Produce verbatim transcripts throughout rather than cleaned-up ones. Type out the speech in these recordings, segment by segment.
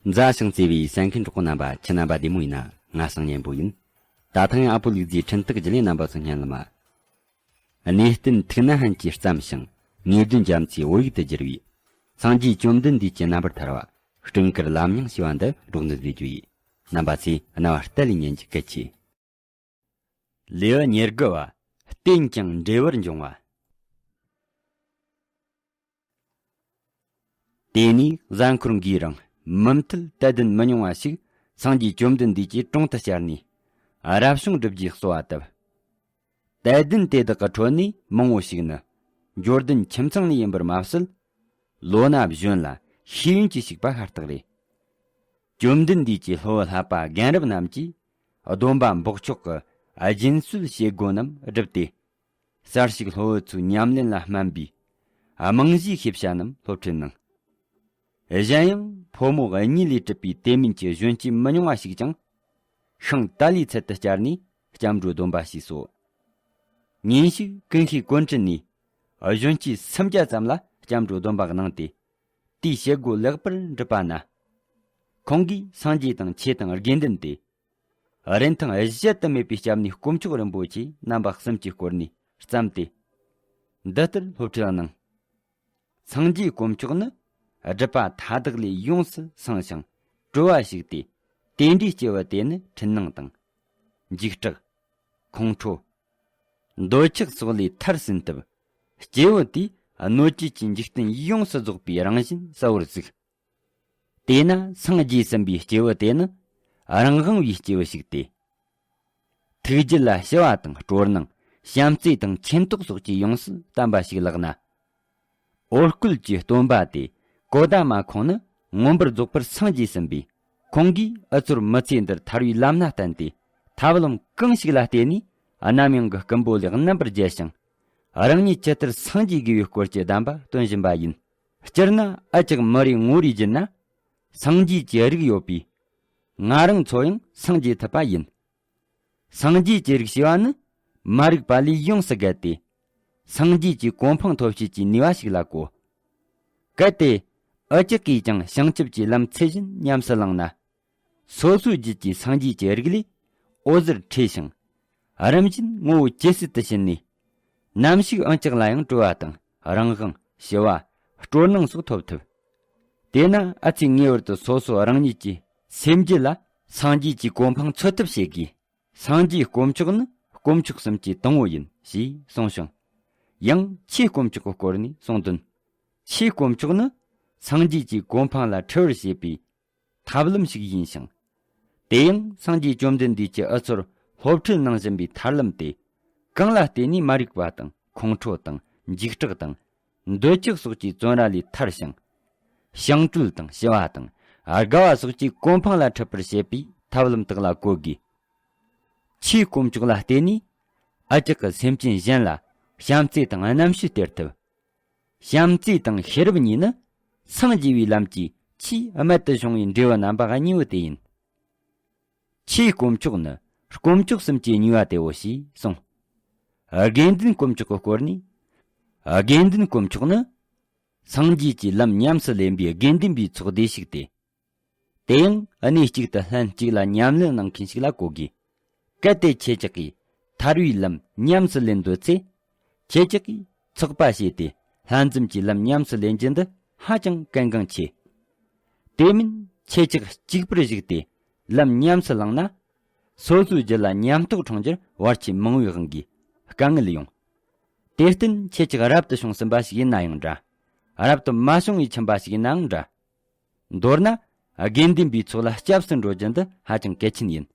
མཛའ་ཞིང་བརྩེ་བའི་གསན་མཁན་གྲོགས་པོ་རྣམ་པ། ཁྱེད་རྣམ་པ་བདེ་མོ་ཡིན་ན། ང་སང་ཉན་པོ་ཡིན། ད་ཐེངས་ཨ་པོ་ལུག་རྫིའི་འཕྲིན་སྟེགས་བརྒྱུད་ལས་རྣམ་པ་ཚོ་སྙན་ལ་མ། གནས་བརྟན་ཐུགས་ན་ཧན་གྱིས་བརྩམས་ཤིང་། ངེས་དོན་རྒྱ་མཚོའི་བོད་ཡིག་ཏུ་བསྒྱུར་བའི། སངས་རྒྱས་བཅོམ་ལྡན་འདས་ཀྱི་རྣམ་པར་ཐར་བ། སྤྲིན་དཀར་ལམ་རྙིང་ཞེས་པ་འདི་སྒྲོག་འདོན་མཛད་རྒྱུ་ཡིན། རྣམ་པ་ཚོས་རྣ་བ་གཏད་ལས་ཉན་རྒྱུ་གལ་ཆེ། ལེའུ་ཉེར་དགུ་བ། བསྟེན་ཀྱང་འབྲས་བུར་འབྱུང་བ། དེ་ནས་གཟའ་འཁོར་འགའི་རིང་མུ་མཐུད་དད་ལྡན་མི་ཉུང་བ་ཞིག་སངས་རྒྱས་བཅོམ་ལྡན་འདས་ཀྱི་དྲུང་དུ་བཅར་ནས། རབ་བྱུང་སྒྲུབ་རྒྱུའི་གསོལ་བ་བཏབ། དད་ལྡན་དེ་དག་གི་ཁྲོད་ནས་མང་བོ་ཞིག་ནི། འབྱོར་ལྡན་ཁྱིམ་ཚང་ནས་ཡིན་པར་མ་ཟད། ལོ་ན་གཞོན་ལ་ཤེས་ཡོན་གྱི་ཞིག་པ་ཤ་སྟག་རེད། བཅོམ་ལྡན་འདས་ཀྱི་སློབ་བུ་བསླབ་པ་རྒན་རབས་རྣམས་ཀྱིས་སྡོམ་པ་འབོགས་ཆོག་གི་སྦྱིན་སྲོལ་བྱེད་སྒོ་རྣམས་བསྒྲུབས་ཏེ། གསར་ཞུགས་སློབ་བུ་ཚོའི་ཉམས་ལེན་ལ་སྨན་པའི་རྨང་གཞིའི་ཤེས་བྱ་རྣམས་སློབ་ཁྲིད་གནང་། གཞན་ཡང་ཕོ་མོ་གཉིས་ལས་གྲུབ་པའི་དེ་མིན་གྱི་གཞོན་སྐྱེས་མི་ཉུང་བ་ཞིག་ཀྱང་ཤིང་ཏཱ་ལའི་ཚལ་དུ་བཅར་ནས་སྐྱབས་འགྲོའི་སྡོམ་པ་བྱས་སོ། ཉིན་ཞིག་ཀུན་ཤེས་ཀོན་ཀྲི་ནས་གཞོན་སྐྱེས་སུམ་བརྒྱ་ཙམ་ལ་སྐྱབས་འགྲོའི་སྡོམ་པ་གནང་སྟེ། དེའི་བྱེད་སྒོ་ལེགས་པར་འགྲུབ་པ་ན། ཁོང་གིས་སངས་རྒྱས་དང་ཆོས་དང་དགེ་འདུན་ཏེ། རིན་ཐང་གཞལ་དུ་མེད་པའི་སྐྱབས་གནས་དཀོན་མཆོག་རིན་པོ་ཆེ་རྣམ་པ་གསུམ་གྱི་སྐོར་ནས་བརྩམས་ཏེ། འདི་ལྟར་སློབ་ཁྲིད་གནང་། སངས་རྒྱས་དཀོན་མཆོག་ནི་སྒྲུབ་པ་མཐའ་དག་ལས་ཡོངས་སུ་སངས་ཤིང་གྲོལ་བ་ཞིག་སྟེ། དེ་འདྲའི་སྐྱེས་བུ་དེ་ནི་འཕྲུལ་སྣང་དང་། འཇིགས་སྐྲག་ཁོང་ཁྲོ། འདོད་ཆགས་སོགས་ལས་ཐར་ཟིན་སྟབས། སྐྱེས་བུ་དེས་གནོད་བྱེད་ཀྱི་འཇིག་རྟེན་ཡོངས་སུ་རྫོགས་པའི་རང་བཞིན་གསལ་བོར་གཟིགས། དེས་ན་སངས་རྒྱས་ཟིན་པའི་སྐྱེས་བུ་དེ་ནི་རང་དབང་བའི་སྐྱེས་བུ་ཞིག་སྟེ། ཐུགས་རྒྱུད་ལ་ཞི་བ་དང་སྤྲོ་སྣང་། བྱམས་བརྩེ་དང་མཁྱེན་རྟོགས་སོགས་ཀྱི་ཡོངས་སུ་བསྟན་པ་ཞིག་ལགས་ན། འོ་སྐོལ་གྱི་སྟོན་པ་དེ་གོ་ད་མ་ཁོང་ནི་མངོན་པར་རྫོགས་པར་སངས་རྒྱས་ཟིན་པས། ཁོང་གིས་འུ་ཚོར་མི་ཚེ་འདིར་ཐར་བའི་ལམ་སྣ་བསྟན་ཏེ། ཐབས་ལམ་གང་ཞིག་ལ་བརྟེན་ནས་རྣམ་གཡེང་གི་རྐུན་པོ་ལས་རྣམ་པར་རྒྱལ་ཞིང་། རང་ཉིད་ཇི་ལྟར་སངས་རྒྱས་དགོས་པའི་སྐོར་གྱི་གདམས་པ་སྟོན་བཞིན་པ་ཡིན། སྤྱིར་ན་འུ་ཅག་མི་རེ་ངོ་རེའི་རྒྱུད་ན་སངས་རྒྱས་ཀྱི་རིགས་ཡོད་པས། ང་རང་ཚོ་ཡང་སངས་རྒྱས་ཐུབ་པ་ཡིན། སངས་རྒྱས་ཀྱི་རིགས་ཞེས་པ་ནི་མ་རིག་པ་ལས་ཡོངས་སུ་བརྒལ་ཏེ། སངས་རྒྱས་ཀྱི་གོ་འཕང་ཐོབ་བྱེད་ཀྱི་ནུས་པ་ཞིག་ལ་གོ། གལ་ཏེ་འུ་ཅག་གིས་ཀྱང་བྱང་ཆུབ་ཀྱི་ལམ་ཚུལ་བཞིན་ཉམས་སུ་བླངས་ན། སོ་སོའི་རྒྱུད་ཀྱི་སངས་རྒྱས་ཀྱི་རིགས་ལས་འོད་ཟེར་འཕྲོས་ཤིང་། རིམ་བཞིན་ངོ་བོ་ཇེ་གསལ་དུ་ཕྱིན་ནས། ནམ་ཞིག་འུ་ཅག་ལ་ཡང་གྲོལ་བ་དང་རང་དབང་། ཞི་བ། སྤྲོ་སྣང་སོགས་ཐོབ་ཐུབ། དེས་ན་འུ་ཚོས་ངེས་པར་དུ་སོ་སོ་རང་ཉིད་ཀྱི་སེམས་རྒྱུད་ལ་སངས་རྒྱས་ཀྱི་གོ་འཕང་འཚོལ་ཐབས་བྱེད་དགོས། སངས་རྒྱས་དཀོན་མཆོག་ནི་དཀོན་མཆོག་གསུམ་གྱི་དང་པོ་ཡིན་ཞེས་གསུངས་ཤིང་། ཡང་ཆོས་དཀོན་མཆོག་གི་སྐོར་ནས་གསུངས་དོན། ཆོས་དཀོན་མཆོག་ནི་སངས་རྒྱས་ཀྱི་གོ་འཕང་ལ་འཁྲིད་པར་བྱེད་པའི་ཐབས་ལམ་ཞིག་ཡིན་ཞིང་། དེ་ཡང་སངས་རྒྱས་བཅོམ་ལྡན་འདས་ཀྱིས་འུ་ཚོར་སློབ་ཁྲིད་གནང་བཞིན་པའི་ཐར་ལམ་དེ། གང་ལ་བརྟེན་ནས་མ་རིག་པ་དང་ཁོང་ཁྲོ་དང་འཇིགས་སྐྲག་དང་། འདོད་ཆགས་སོགས་ཀྱི་བཙོན་ར་ལས་ཐར་ཞིང་། བྱང་གྲོལ་དང་ཞི་བ་དང་དགའ་བ་སོགས་ཀྱི་གོ་འཕང་ལ་འཁྲིད་པར་བྱེད་པའི་ཐབས་ལམ་དག་ལ་གོ་དགོས། ཆོས་དཀོན་མཆོག་ལ་བརྟེན་ནས་འུ་ཅག་གི་སེམས་ཅན་གཞན་ལ་བྱམས་བརྩེ་དང་རྣམ་དཔྱོད་སྟེར་ཐུབ། བྱམས་བརྩེ་དང་ཤེས་རབ་གཉིས་ནི་སངས་རྒྱས་པའི་ལམ་གྱི་ཆེས་རྨད་དུ་བྱུང་བའི་འབྲས་བུ་རྣམ་པ་གཉིས་པོ་དེ་ཡིན། ཆོས་དཀོན་མཆོག་ནི་དཀོན་མཆོག་གསུམ་གྱི་ནུས་པ་དེའོ་ཞེས་གསུངས། དགེ་འདུན་དཀོན་མཆོག་གི་སྐོར་ནས། དགེ་འདུན་དཀོན་མཆོག་ནི་སངས་རྒྱས་ཀྱི་ལམ་ཉམས་སུ་ལེན་པའི་དགེ་འདུན་པའི་ཚོགས་སྡེ་ཞིག་སྟེ། དེ་ཡང་གནས་གཅིག་ཏུ་ལྷན་གཅིག་ལ་ཉམས་ལེན་གནང་མཁན་ཞིག་ལ་གོ་དགོས། གལ་ཏེ་ཁྱེད་ཅག་གིས་ཐར་བའི་ལམ་ཉམས་སུ་ལེན་འདོད་ཚེ། ཁྱེད་ཅག་གིས་ཚོགས་པ་བྱས་ཏེ་ལྷན་འཛོམས་ཀྱི་ལམ་ཉམས་སུ་ལེན་རྒྱུ་འདི་ཧ་ཅང་གལ་འགངས་ཆེ། དེ་མིན་ཁྱེད་ཅག་གཅིག་པུར་བཞུགས་ཏེ་ལམ་ཉམས་སུ་བླངས་ན། སོ་སོའི་རྒྱུད་ལ་ཉམས་རྟོགས་འཁྲུངས་རྒྱུར་བར་ཆད་མང་བའི་དབང་གིས་དཀའ་ངལ་ཡོང་། དེར་བརྟེན་ཁྱེད་ཅག་རབ་ཏུ་བྱུང་ཟིན་པ་ཞིག་ཡིན་ན་ཡང་འདྲ། རབ་ཏུ་མ་བྱུང་བའི་ཁྱིམ་པ་ཞིག་ཡིན་ནའང་འདྲ། མདོར་ན། དགེ་འདུན་པའི་ཚོགས་ལ་སྐྱབས་སུ་འགྲོ་རྒྱུ་འདི་ཧ་ཅང་གལ་ཆེན་ཡིན།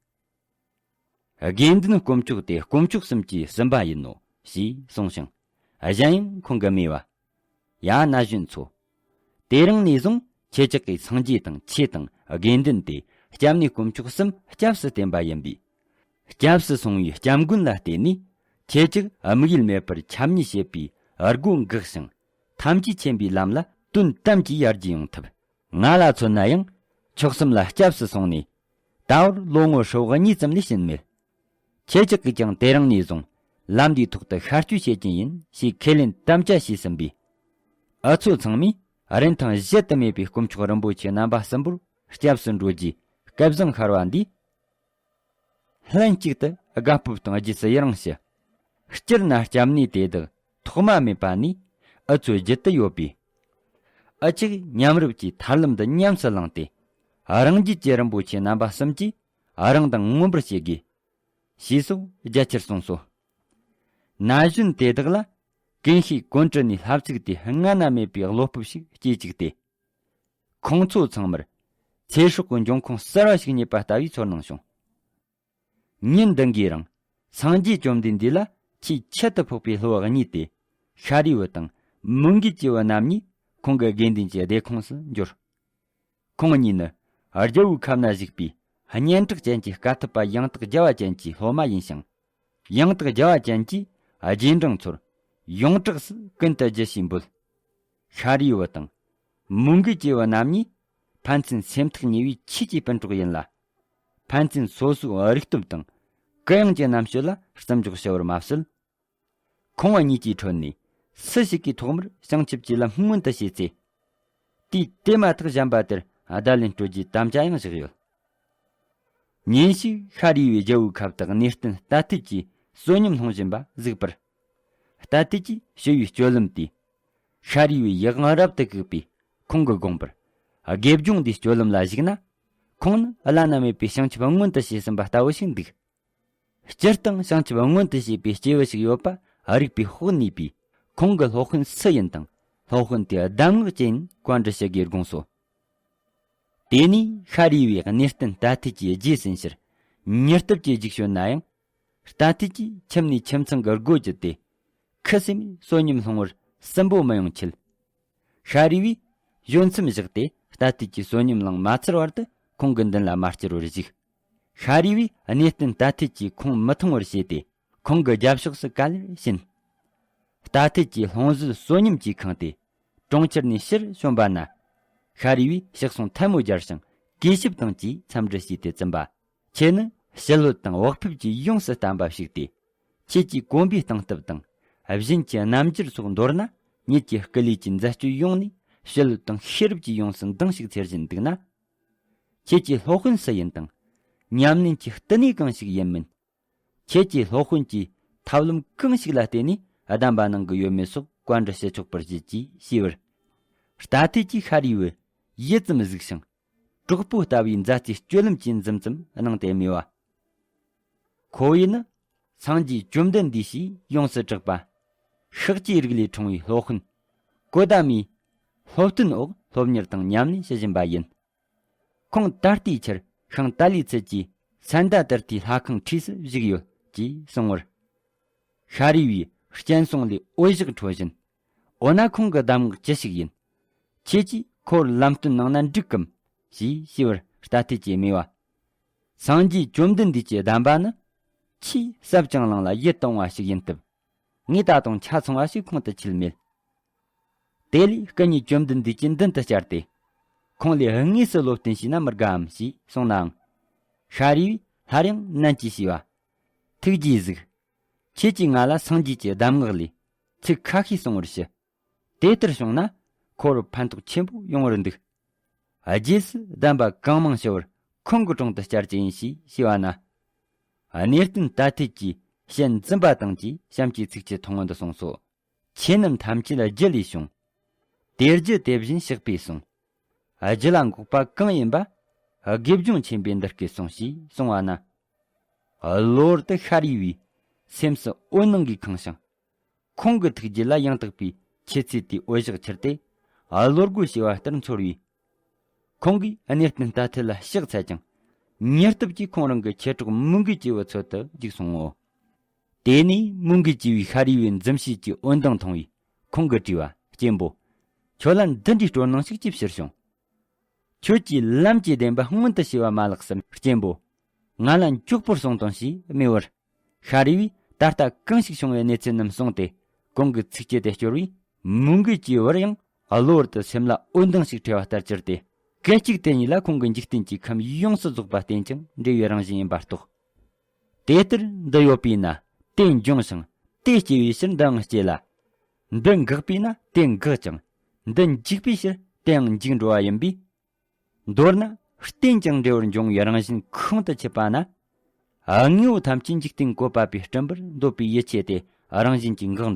དགེ་འདུན་དཀོན་མཆོག་དེ་དཀོན་མཆོག་གསུམ་གྱི་གསུམ་པ་ཡིན་ནོ། ཞེས་གསུངས་ཤིང་། གཞན་ཡང་ཁོང་གིས་སྨྲས་པ། ཡ་ན་གཞོན་ཚོ། དེ་རིང་ནས་བཟུང་ཁྱེད་ཅག་གིས་སངས་རྒྱས་དང་ཆོས་དང་དགེ་འདུན་ཏེ་སྐྱབས་གནས་དཀོན་མཆོག་གསུམ་སྐྱབས་སུ་བསྟེན་པ་ཡིན་པས། སྐྱབས་སུ་སོང་བའི་སྐྱབས་མགོན་ལ་བརྟེན་ནས་ཁྱེད་ཅག་དམིགས་ཡུལ་མེད་པར་ཁྱབ་མཉེས་བྱེད་པའི་སྒོ་འགགས་ཤིང་། ཐམས་ཅད་མཁྱེན་པའི་ལམ་ལ་དོན་དམ་གྱི་ཡར་རྒྱས་ཡོང་ཐུབ། ང་ལ་མཚོན་ན་ཡང་མཆོག་གསུམ་ལ་སྐྱབས་སུ་སོང་ནས། ད་བར་ལོ་ངོ་ཧྲིལ་བོ་གཉིས་ཙམ་ལས་ཕྱིན་མེད། ཁྱེད་ཅག་གིས་ཀྱང་དེ་རིང་ནས་བཟུང་ལམ་འདིའི་ཐོག་ཏུ་ཤར་སྐྱོད་བྱེད་ཀྱིན་ཡིན་ཞེས་ཁས་ལེན་དམ་བཅའ་བྱས་ཟིན་པས། འུ་ཚོ་ཚང་མས་རིན་ཐང་གཞལ་དུ་མེད་པའི་དཀོན་མཆོག་རིན་པོ་ཆེ་རྣམ་པ་གསུམ་པོར་ སྐྱབས་སུ་འགྲོ་རྒྱུའི་སྐལ་བཟང་ཤར་བ་འདིས། ལྷན་ཅིག་ཏུ་དགའ་སྤོབས་དང་རྗེས་སུ་ཡི་རང་ཞུ། སྤྱིར་ན་སྐྱབས་གནས་དེ་དག་ཐོག་མ་མེད་པ་ནས། འུ་ཚོའི་རྒྱུད་དུ་ཡོད་པས། འུ་ཅག་མཉམ་རུབ་ཀྱིས་ཐར་ལམ་འདི་ཉམས་སུ་བླངས་ཏེ། རང་རྒྱུད་ཀྱི་རིན་པོ་ཆེ་རྣམ་པ་གསུམ་གྱིས་རང་དང་མངོན་པར་བྱེད་དགོས། ཞེས་སོགས་རྒྱ་ཆེར་གསུངས་སོ། ན་གཞོན་དེ་དག་ལ་ཀུན་ཤེས་ཀོན་ཀྲི་ནས་ལྷ་བཙུགས་ཏེ་སྔ་ན་མེད་པའི་བློ་སྤོབས་ཤིག་སྐྱེས་བཅུག་སྟེ། ཁོང་ཚོ་ཚང་མར་ཚེ་སྲོག་གི་འབྱུང་ཁུངས་གསར་བ་ཞིག་རྙེད་པ་ལྟ་བུའི་ཚོར་སྣང་བྱུང་། ཉིན་འདི་འགའི་རིང་སངས་རྒྱས་བཅོམ་ལྡན་འདས་ལ་ཆེས་ཁྱད་དུ་འཕགས་པའི་བསླུ་བ་གཉིས་ཏེ། ཤཱ་རིའི་བུ་དང་མོའུ་འགལ་གྱི་བུ་རྣམ་གཉིས་ཁོང་གི་དགེ་འདུན་གྱི་སྡེ་ཁོངས་སུ་འབྱོར། ཁོང་གཉིས་ནི་རྒྱལ་བོའི་ཁབ་ན་བཞུགས་པའི་སྙན་གྲགས་ཅན་གྱི་དཀའ་ཐུབ་པ་ཡང་དག་རྒྱལ་བ་ཅན་གྱི་སློབ་མ་ཡིན་ཞིང་། ཡང་དག་རྒྱལ་བ་ཅན་གྱིས་རྗེས་འབྲང་ཚོར་ཡོངས་གྲགས་སུ་ཀུན་ཏུ་རྒྱུ་ཞེས་འབོད། ཤཱ་རིའི་བུ་དང་མོའུ་འགལ་གྱི་བུ་རྣམ་གཉིས་ཕན་ཚུན་སེམས་ཐག་ཉེ་བའི་ཆོས་ཀྱི་སྤུན་གྲོགས་ཡིན་ལ། ཕན་ཚུན་སོ་སོའི་རིག་སྟོབས་དང་གུ་ཡངས་ཀྱི་རྣམ་དཔྱོད་ལ་བརྩི་འཇོག་ཞུ་བར་མ་ཟད། ཁོང་བ་གཉིས་ཀྱི་ཁྲོད་ནས་སུ་ཞིག་གིས་ཐོག་མར་བྱང་ཆུབ་ཀྱི་ལམ་སྔོན་དུ་བྱེད་ཚེ། དུས་དེ་མ་ཐག་གཞན་པ་དེར་བརྡ་ལན་སྤྲོད་རྒྱུའི་དམ་བཅའ་ཡང་བཞག་ཡོད། ཉིན་ཞིག་ཤཱ་རིའི་བུས་རྒྱལ་བོའི་ཁབ་དུ་གནས་བརྟན་རྟ་ཐུལ་གྱིས་བསོད་སྙོམས་སློང་བཞིན་པ་གཟིགས་པར། རྟ་ཐུལ་གྱིས་ཞུ་བའི་སྤྱོད་ལམ་དེས། ཤཱ་རིའི་བུའི་ཡིད་དབང་རབ་ཏུ་བཀུག་པས་ཁོང་གི་དགོངས་པར། དགེ་སྦྱོང་འདིའི་སྤྱོད་ལམ་ལ་གཞིགས་ན། ཁོང་ནི་བླ་ན་མེད་པའི་བྱང་ཆུབ་མངོན་དུ་བྱས་ཟིན་པ་ལྟ་བུ་ཞིག་འདུག་སྤྱིར་བཏང་བྱང་ཆུབ་མངོན་དུ་བྱས་པའི་སྐྱེས་བུ་ཞིག་ཡོད་པ་རིག་པའི་དཔོག་ནུས་པས། ཁོང་གི་སློབ་དཔོན་སུ་ཡིན་དང་། སློབ་དཔོན་དེའི་གདམས་ངག་ཅི་ཡིན་བཀའ་འདྲི་ཞུ་དགོས་དགོངས་སོ། དེ་ནས་ཤཱ་རིའི་བུས་གནས་བརྟན་རྟ་ཐུལ་གྱི་རྗེས་ཟིན་ཕྱིར་མྱུར་སྟབས་ཀྱིས་རྒྱུགས་ཞོན་ན་ཡང་། རྟ་ཐུལ་གྱིས་ཁྱིམ་ནས་ཁྱིམ་ཚང་གི་སྒོ་བརྒྱུད་དེ། ཁུ་སིམ་མེར་བསོད་སྙོམས་སློང་བར་སུན་པོ་མི་ཡོང་ཆེད། ཤཱ་རིའི་བུས་གཞོན་མཚམས་བཞག་སྟེ་རྟ་ཐུལ་གྱིས་བསོད་སྙོམས་བླངས་མ་ཚར་བར་དུ་ཁོང་གི་མདུན་ལ་མ་བསྐྱུར་བར་བཞུགས། ཤཱ་རིའི་བུས་གནས་བརྟན་རྟ་ཐུལ་གྱིས་ཁོང་མི་མཐོང་བར་བྱས་ཏེ། ཁོང་གི་རྒྱབ་ཕྱོགས་སུ་ག་ལེར་ཕྱིན། རྟ་ཐུལ་གྱིས་ལྷུང་བཟེད་བསོད་སྙོམས་ཀྱིས་ཁེངས་ཏེ། གྲོང་ཁྱེར་ནས་ཕྱིར་བྱོན་པ་ན། ཤཱ་རིའི་བུས་ཕྱག་ཟུང་ཐལ་མོ་སྦྱར་ཞིང་གུས་ཞབས་དང་བཅས་འཚམས་འདྲི་བྱས་ཏེ་བཙུན་པ། ཁྱེད་ནི་ཞི་ལྷོད་དང་བག་ཕེབས་ཀྱིས་ཡོངས་སུ་བསྟན་པ་ཞིག་སྟེ། ཁྱེད་ཀྱིས་གོམ་པའི་སྟངས་སྟབས་དང་། བཞིན་གྱི་རྣམ་འགྱུར་སོགས་མདོར་ན། ཉིད་ཀྱི་སྐུ་ལུས་ཀྱི་མཛད་སྤྱོད་ཡོངས་ནས་ཞི་ལྷོད་དང་ཤེས་རབ་ཀྱིས་ཡོངས་སུ་འདང་ཞིག་འཚེར་བཞིན་འདུག་ན། ཁྱེད་ཀྱི་སློབ་དཔོན་སུ་ཡིན་དང་། ཉམས་ལེན་གྱི་བསྟི་གནས་གང་ཞིག་ཡིན་མིན། ཁྱེད་ཀྱི་སློབ་དཔོན་གྱིས་ཐབས་ལམ་གང་ཞིག་ལ་བརྟེན་ནས་གདམས་པ་གནང་གི་ཡོད་མེད་སོགས་བཀའ་འདྲི་ཞུ་ཆོག་པར་བྱེད་ཅེས་ཞུས་པར། རྟ་ཐུལ་གྱིས་ཤཱ་རིའི་བུ་ཡིད་ཙམ་གཟིགས་ཤིང་། གྲོགས་པོ་ལྟ་བུའི་མཛའ་བརྩེའི་སྤྱོད་ལམ་གྱིས་འཛུམ་ཙམ་གནང་སྟེ་སྨྲས་པ། ཁོ་བོས་ནི་སངས་རྒྱས་བཅོམ་ལྡན་འདས་ཞེས་ཡོངས་སུ་གྲགས་པ། ཤཱཀྱའི་རིགས་ལས་འཁྲུངས་པའི་སློབ་དཔོན་གོ་ཏ་མའི་སློབ་སྟོན་འོག་སློབ་གཉེར་དང་ཉམས་ལེན་ཞུ་བཞིན་པ་ཡིན། ཁོང་ད་ལྟའི་ཆར་ཤིང་ཏ་ལའི་ཚལ་གྱི་སན་དཱ་ཏིར་ཐིའི་ལྷ་ཁང་འཁྲིས་སུ་བཞུགས་ཡོད་ཅེས་གསུངས་པར། ཤཱ་རིའི་བུས་སྤྱན་ཟུང་ལས་འོད་ཞགས་འཕྲོ་བཞིན། འོ་ན་ཁོང་གི་གདམས་ངག་ཅི་ཞིག་ཡིན། ཁྱེད་ཀྱིས་ཁོར་ལམ་སྟོན་གནང་ན་འགྲིག་གམ། ཞེས་ཞུས་པར་རྟ་ཐུལ་གྱིས་སྨྲས་པ། སངས་རྒྱས་བཅོམ་ལྡན་འདས་ཀྱི་གདམས་པ་ནི། ཆེས་ཟབ་ཅིང་བླང་ལ་ཡིད་དུ་འོང་བ་ཞིག་ཡིན་སྟབས། ངས་ད་དུང་ཆ་ཚང་བ་ཞིག་ཁོང་དུ་ཆུད་མེད། དེ་ལས་སྐུ་ཉིད་བཅོམ་ལྡན་འདས་ཀྱི་མདུན་དུ་བཅར་ཏེ། ཁོང་ལས་དངོས་སུ་སློབ་སྟོན་བྱས་ན་མི་དགའ་འམ་ཞེས་གསུངས་ནའང་། ཤཱ་རིའི་བུས་སླར་ཡང་ནན་གྱིས་ཞུས་པ། ཐུགས་རྗེས་གཟིགས། ཁྱེད་ཀྱིས་ང་ལ་སངས་རྒྱས་ཀྱི་གདམས་ངག་ལས་ཚིག་ཁ་ཤས་གསུང་བར་ཞུ། དེ་ལྟར་བྱུང་ན་ཁོ་བོར་ཕན་ཐོགས་ཆེན་པོ་ཡོང་བར་འདུག་རྗེས་སུ་གདམས་པ་གང་མང་ཞུ་བར་ཁོང་གི་དྲུང་དུ་བཅར་གྱི་ཡིན་ཞེས་ཞུས་པ་ན། གནས་བརྟན་རྟ་ཐུལ་གྱིས་ཞལ་འཛུམ་པ་དང་བཅས་གཤམ་གྱི་ཚིགས་བཅད་ཐུང་ངུ་འདི་གསུངས་སོ། ཆོས་རྣམས་ཐམས་ཅད་རྒྱུ་ལས་བྱུང་། དེ་རྒྱུ་དེ་བཞིན་གཤེགས་པས་གསུངས། རྒྱུ་ལ་འགོག་པ་གང་ཡིན་པ། དགེ་སྦྱོང་ཆེན་པོས་འདི་སྐད་གསུངས་ཞེས་གསུངས་པ་ན། གློ་བུར་དུ་ཤཱ་རིའི་བུའི་སེམས་སུ་འོད་སྣང་གིས་ཁེངས་ཤིང་། ཁོང་གི་ཐུགས་རྗེ་ལ་ཡང་དག་པའི་ཆེ་ཚུལ་དེའི་འོད་ཞགས་ཁྱེར་ཏེ། གློ་རྒོད་བྱེད་པ་ལྟར་འཚོལ་བས། ཁོང་གིས་གནས་བརྟན་རྟ་ཐུལ་ལ་ཕྱག་འཚལ་ཀྱང་། མྱུར་སྟབས་ཀྱིས་ཁོང་རང་གི་མཆེད་གྲོགས་མོའུ་འགལ་གྱི་བུ་འཚོལ་དུ་འཇུག་སོང་ངོ་། དེ་ནས་མོའུ་འགལ་གྱི་བུས་ཤཱ་རིའི་བུའི་འཛུམ་ཞལ་གྱི་འོད་མདངས་མཐོང་བས་ཁོང་གིས་དྲིས་པ། གཅེན་པོ། ཁྱོད་ལ་འདི་འདྲའི་སྤྲོ་སྣང་ཞིག་ཅིའི་ཕྱིར་བྱུང་། ཁྱོད་ཀྱིས་ལམ་གྱི་བདེན་པ་མངོན་དུ་བྱས་པ་མ་ལགས་སམ། གཅེན་པོ། ང་ལ་མགྱོགས་པོར་གསུང་དང་ཞེས་སྨྲས་པར། ཤཱ་རིའི་བུས་ད་ལྟ་གང་ཞིག་བྱུང་བའི་གནས་ཚུལ་རྣམས་གསུངས་ཏེ། གོང་གི་ཚིགས་བཅད་དེ་སྐྱོར་བས། མོའུ་འགལ་གྱི་བུར་ཡང་གློ་བུར་དུ་སེམས་ལ་འོད་མདངས་ཤིག་འཕྲོས་པ་ལྟར་གྱུར་ཏེ། སྐད་ཅིག་དེ་ཉིད་ལ་ཁོང་གི་འཇིག་རྟེན་གྱི་ཁམས་ཡོངས་སུ་རྫོགས་པ་བརྟེན་ཅིང་འབྲེལ་བའི་རང་བཞིན་ཡིན་པར་རྟོགས། དེ་ལྟར་འདི་ཡོད་པས་ན་དེ་འབྱུང་ཞིང་དེ་སྐྱེ་བའི་ཕྱིར་འདི་ཡང་སྐྱེ་ལ། འདི་འགག་པས་ན་དེ་འགག་ཅིང་། འདི་འཇིག་པའི་ཕྱིར་དེ་ཡང་འཇིག་འགྲོ་བ་ཡིན་པས། མདོར་ན་ བརྟན་ཅིང་འབྲེལ་བར་འབྱུང་བའི་རང་བཞིན་ཁོང་དུ་ཆུད་པ་ན། དངོས་པོ་ཐམས་ཅད་འཇིག་རྟེན་བཀོད་པ་པའི་སྤྲིན་པར་འདོད་པའི་ཡིད་ཆེས་དེ་རང་བཞིན་གྱིས་འགག་འགྲོ།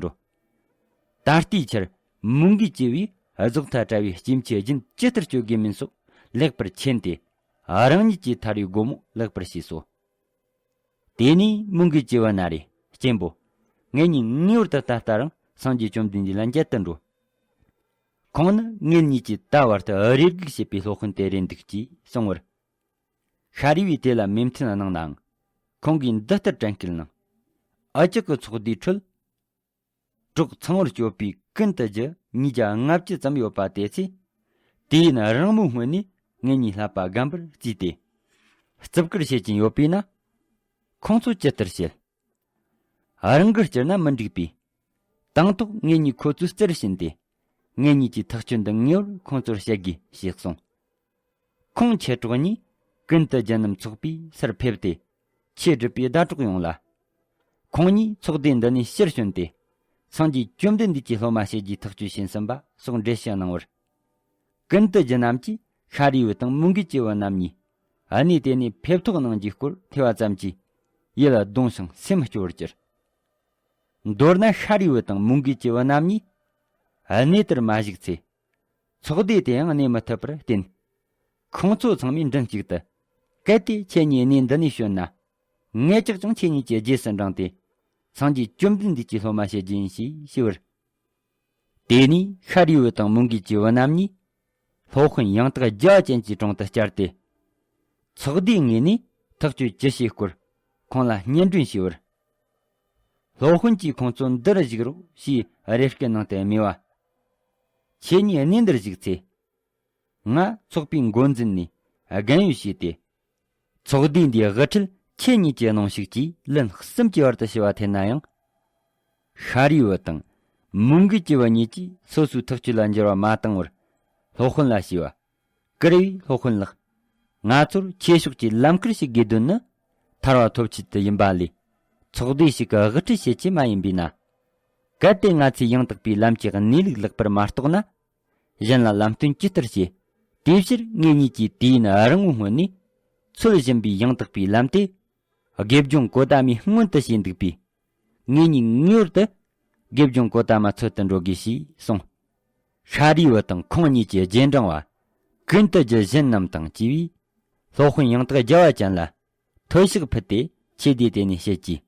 ད་ལྟའི་ཆར་མོའུ་འགལ་གྱི་བུས་རྫོགས་མཐའ་བྲལ་བའི་སྐྱེ་མཆེད་རྒྱུན་ཇི་ལྟར་གཅོད་དགོས་མིན་སོགས་ལེགས་པར་མཁྱེན་ཏེ། རང་ཉིད་ཀྱི་ཐར་བའི་སྒོ་མོ་ལེགས་པར་ཕྱེས་སོ། དེ་ནས་མོའུ་འགལ་གྱི་བུ་ན་རེ། གཅེན་པོ། ངེད་གཉིས་ངེས་པར་དུ་ད་ལྟ་རང་སངས་རྒྱས་བཅོམ་ལྡན་འདས་ལ་མཇལ་དུ་འགྲོ། ཁོང་ནི་ངེད་གཉིས་ཀྱིས་ད་བར་དུ་རེ་སྒུག་བྱེད་པའི་སློབ་དཔོན་དེ་རེད་འདུག་ཅེས་གསུངས་པར། ཤཱ་རིའི་བུས་དེ་ལ་མོས་མཐུན་གནང་ནའང་། ཁོང་གིས་འདི་ལྟར་དྲན་སྐུལ་གནང་། འུ་ཅག་གི་ཚོགས་སྡེའི་ཁྲོད། གྲོགས་ཚངས་པར་སྤྱོད་པའི་ཀུན་ཏུ་རྒྱུ་ཉིས་བརྒྱ་ལྔ་བཅུ་ཙམ་ཡོད་པ་དེ་ཚོས། དུས་ཡུན་རིང་མོའི་སྔོན་ནས་ངེད་གཉིས་བསླབ་པ་རྒན་པར་བརྩིས་ཏེ། བརྩི་བཀུར་བྱེད་ཀྱིན་ཡོད་པས་ན། ཁོང་ཚོ་ཇི་ལྟར་བྱེད། རང་གིས་བསྐྱུར་ན་མི་འགྲིག་པས། དང་ཐོག་ངེད་གཉིས་ཁོ་ཚོའི་རྩར་ཕྱིན་ཏེ། ངེད་གཉིས་ཀྱིས་ཐག་གཅོད་འདི་ངེས་པར་ཁོང་ཚོར་བཤད་དགོས་ཞེས་གསུངས། ཁོང་མཆེད་གྲོགས་གཉིས་ཀུན་ཏུ་རྒྱུ་རྣམས་ཚོགས་པའི་སར་ཕེབས་ཏེ། ཆོས་སྒྲུབ་པའི་ཟླ་གྲོགས་ཡོངས་ལ། ཁོང་གཉིས་ཚོགས་སྡེ་འདི་ནས་ཕྱིར་བྱོན་ཏེ། སངས་རྒྱས་བཅོམ་ལྡན་འདས་ཀྱི་སློབ་མ་བྱེད་རྒྱུའི་ཐག་གཅོད་བྱིན་ཟིན་པ་སོགས་འགྲེལ་བཤད་གནང་བར། ཀུན་ཏུ་རྒྱུ་རྣམས་ཀྱིས་ཤཱ་རིའི་བུ་དང་མོའུ་འགལ་གྱི་བུ་རྣམ་གཉིས་གནས་དེ་ནས་ཕེབས་ཐོག་གནང་རྒྱུའི་སྐོར་ཐོས་པ་ཙམ་གྱིས་ཡིད་ལ་གདུང་ཞིང་སེམས་སྐྱོ་བར་གྱུར། མདོར་ན་ཤཱ་རིའི་བུ་དང་མོའུ་འགལ་གྱི་བུ་རྣམ་གཉིས་གནས་དེར་མ་བཞུགས་ཚེ། ཚོགས་སྡེ་དེའང་གནས་མི་ཐུབ་པར་བརྟེན། ཁོང་ཚོ་ཚང་མས་མགྲིན་གཅིག་ཏུ། གལ་ཏེ་ཁྱེད་གཉིས་གནས་འདི་ནས་བྱོན་ན། ངེད་ཅག་ཀྱང་ཁྱེད་གཉིས་ཀྱི་རྗེས་སུ་འབྲངས་ཏེ། སངས་རྒྱས་བཅོམ་ལྡན་འདས་ཀྱི་སློབ་མ་བྱེད་རྒྱུ་ཡིན་ཞེས་ཞུས་པར། དེ་ནས་ཤཱ་རིའི་བུ་དང་མོའུ་འགལ་གྱི་བུ་རྣམ་གཉིས། སློབ་དཔོན་ཡང་དག་རྒྱལ་བ་ཅན་གྱི་དྲུང་དུ་བཅར་ཏེ། ཚོགས་སྡེའི་ངོས་ནས་ཐག་གཅོད་ཅི་བྱེད་སྐོར་ཁོང་ལ་སྙན་སྒྲོན་ཞུས་པར། སློབ་དཔོན་གྱིས་ཁོང་ཚོ་འདིར་བཞུགས་རོགས་ཞེས་རེ་སྐུལ་གནང་སྟེ་སྨྲས་པ། ཁྱེད་གཉིས་གནས་འདིར་བཞུགས་ཚེ། ང་ཚོགས་པའི་འགོ་འཛིན་ནས་རྒན་ཡོལ་བྱས་ཏེ། ཚོགས་སྡེ་འདིའི་དབུ་ཁྲིད་ཁྱེད་གཉིས་ཀྱིས་གནང་ཞིག་ཅེས་ལན་གསུམ་གྱི་བར་དུ་ཞུ་བ་ཐོས་ན་ཡང་། ཤཱ་རིའི་བུ་དང་མོའུ་འགལ་གྱི་བུ་གཉིས་ཀྱིས་སོ་སོའི་ཐག་གཅོད་ལ་འགྱུར་བ་མ་བཏང་བར། སློབ་དཔོན་ལ་ཞུས་པ། བཀུར་འོས་སློབ་དཔོན་ལགས། ང་ཚོར་ཆོས་ཕྱོགས་ཀྱི་ལམ་ཁུར་ཞིག་དགོས་དོན་ནི། ཐར་བ་ཐོབ་ཆེད་དུ་ཡིན་པ་ལས། ཚོགས་སྡེ་ཞིག་གི་དབུ་ཁྲིད་བྱེད་ཆེད་མ་ཡིན་པས་ན། གལ་ཏེ་ང་ཚོས་ཡང་དག་པའི་ལམ་གྱི་གནས་ལུགས་ལེགས་པར་མ་རྟོགས་ན། གཞན་ལ་ལམ་སྟོན་ཇི་ལྟར་བྱེད། དེའི་ཕྱིར་ངེད་གཉིས་ཀྱིས་དུས་ཡུན་རིང་བོའི་སྔོན་ནས། འཚོལ་བཞིན་པའི་ཡང་དག་པའི་ལམ་དེ། དགེ་སྦྱོང་གོ་ཏ་མས་སྔོན་དུ་བྱས་འདུག་པས། ངེད་གཉིས་ངེས་པར་དུ། དགེ་སྦྱོང་གོ་ཏ་མ་འཚོལ་དུ་འགྲོ་དགོས་ཞེས་གསུངས། ཤཱ་རིའི་བུ་དང་ཁོང་གཉིས་ཀྱི་རྗེས་འབྲང་བ། ཀུན་ཏུ་རྒྱུ་གཞན་རྣམས་དང་བཅས་པས། སློབ་དཔོན་ཡང་དག་རྒྱལ་བ་ཅན་ལ། ཐོས་ཞིག་ཕུལ་ཏེ་ཆོས་སྡེ་དེ་ནས་བཤད་ཀྱིས།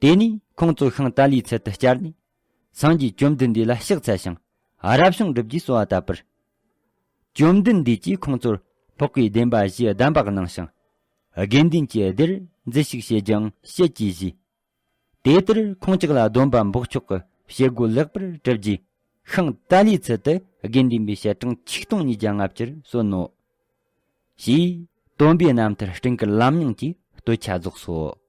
དེ་ནས་ཁོང་ཚོ་ཤིང་ཏཱ་ལའི་ཚལ་དུ་བཅར་ནས། སངས་རྒྱས་བཅོམ་ལྡན་འདས་ལ་ཕྱག་འཚལ་ཞིང་། རབ་བྱུང་བསྒྲུབ་རྒྱུའི་གསོལ་བ་བཏབ་པར། བཅོམ་ལྡན་འདས་ཀྱིས་ཁོང་ཚོར་འཕགས་པའི་བདེན་པ་བཞིའི་གདམས་པ་གནང་ཞིང་། དགེ་འདུན་གྱི་སྡེར་མཛེས་ཞིག་བྱེད་རྒྱུའང་བཤད་ཀྱིས་བཞེས། དེ་ལྟར་ཁོང་ཅག་ལ་སྡོམ་པ་འབོགས་ཆོག་གི་བྱེད་སྒོ་ལེགས་པར་གྲུབ་རྗེས། ཤིང་ཏཱ་ལའི་ཚལ་དུ་དགེ་འདུན་པའི་ཞལ་གྲངས་ཆིག་སྟོང་ཉིས་བརྒྱ་ལྔ་བཅུར་སོན་ནོ། ཞེས། སྟོན་པའི་རྣམ་ཐར་སྤྲིན་དཀར་ལམ་རྙིང་གི་སྟོད་ཆ་རྫོགས་སོ།